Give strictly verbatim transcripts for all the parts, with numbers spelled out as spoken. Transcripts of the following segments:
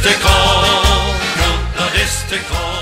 De Kroon, dat is de Kroon.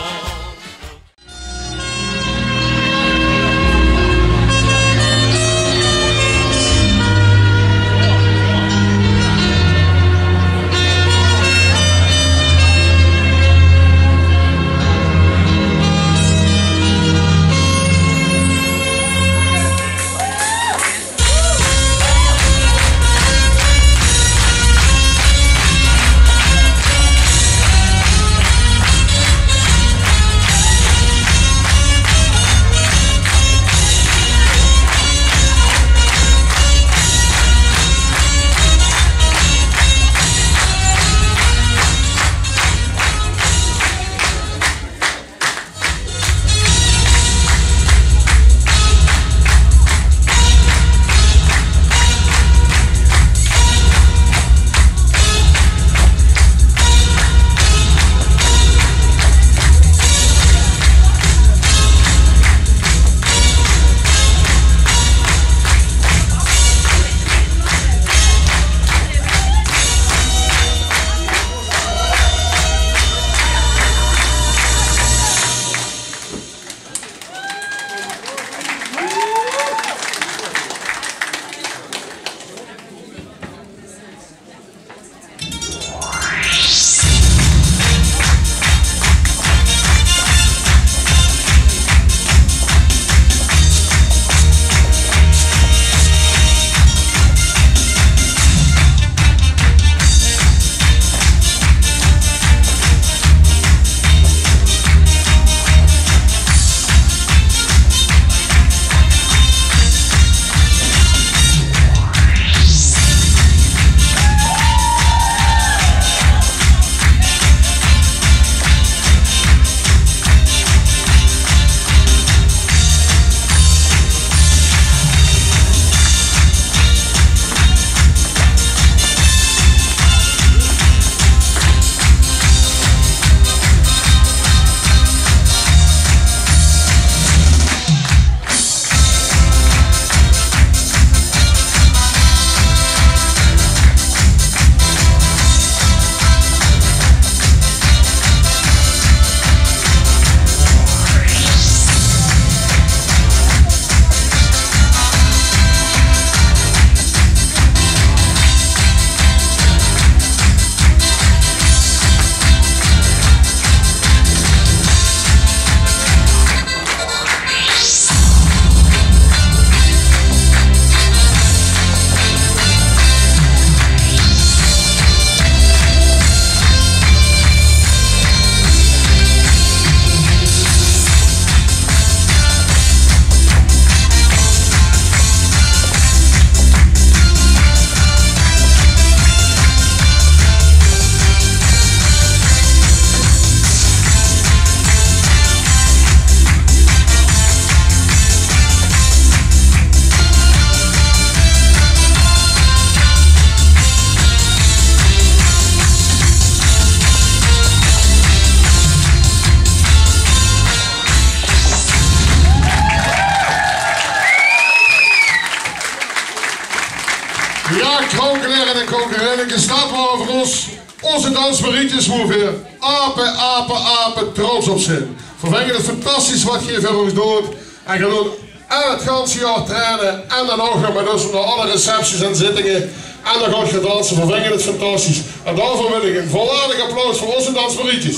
Jao, kroonkelere en kroonkelerinnekes, dat waore veur ós, ózze dansmarietjes, woe veer ape, ape, ape trots op zeen. Veer vinge 't fantastisch wat geer veur ós doot. En geer doot en 't ganse jaor traine en dan ouch nog mit ós nao alle recepties en zittinge. En dan gaot geer danse. Veer vinge 't fantastisch. En daoveur wil ich ein volwaardig applaus veur ózze dansmarietjes.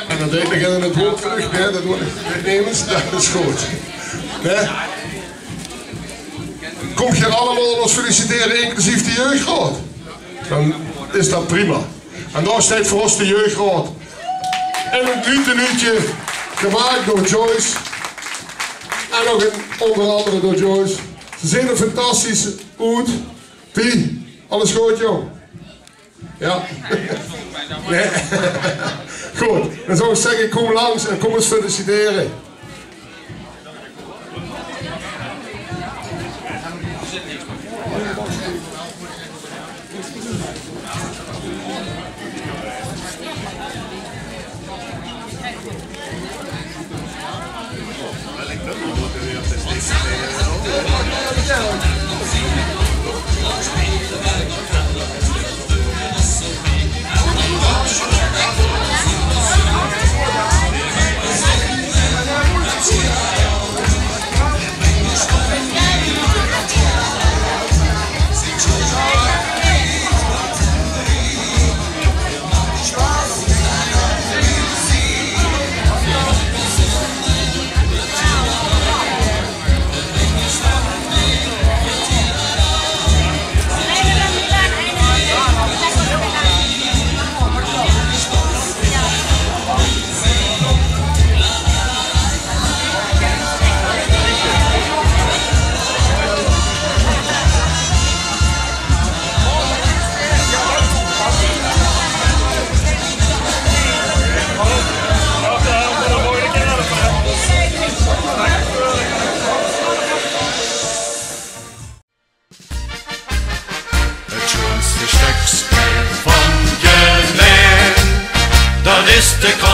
En dan deit degene 't woord trök, hè, dat doon ich. Nemes, dat is good. Hè? Kómp geer allemaol ós feliciteren, inclusief de jeugdraod? Dan is dat prima. En dao steit veur ós de jeugdraod. En ein nuuj tenuutje, gemaak door Joyce. En ouch ein, ónger angere door Joyce. Ze zeen d'r fantastisch oet. Pie, alles good, jóng? Jao. Nae. Good, dan zou ich zègke, kóm langs en kóm ós felicitere. Stick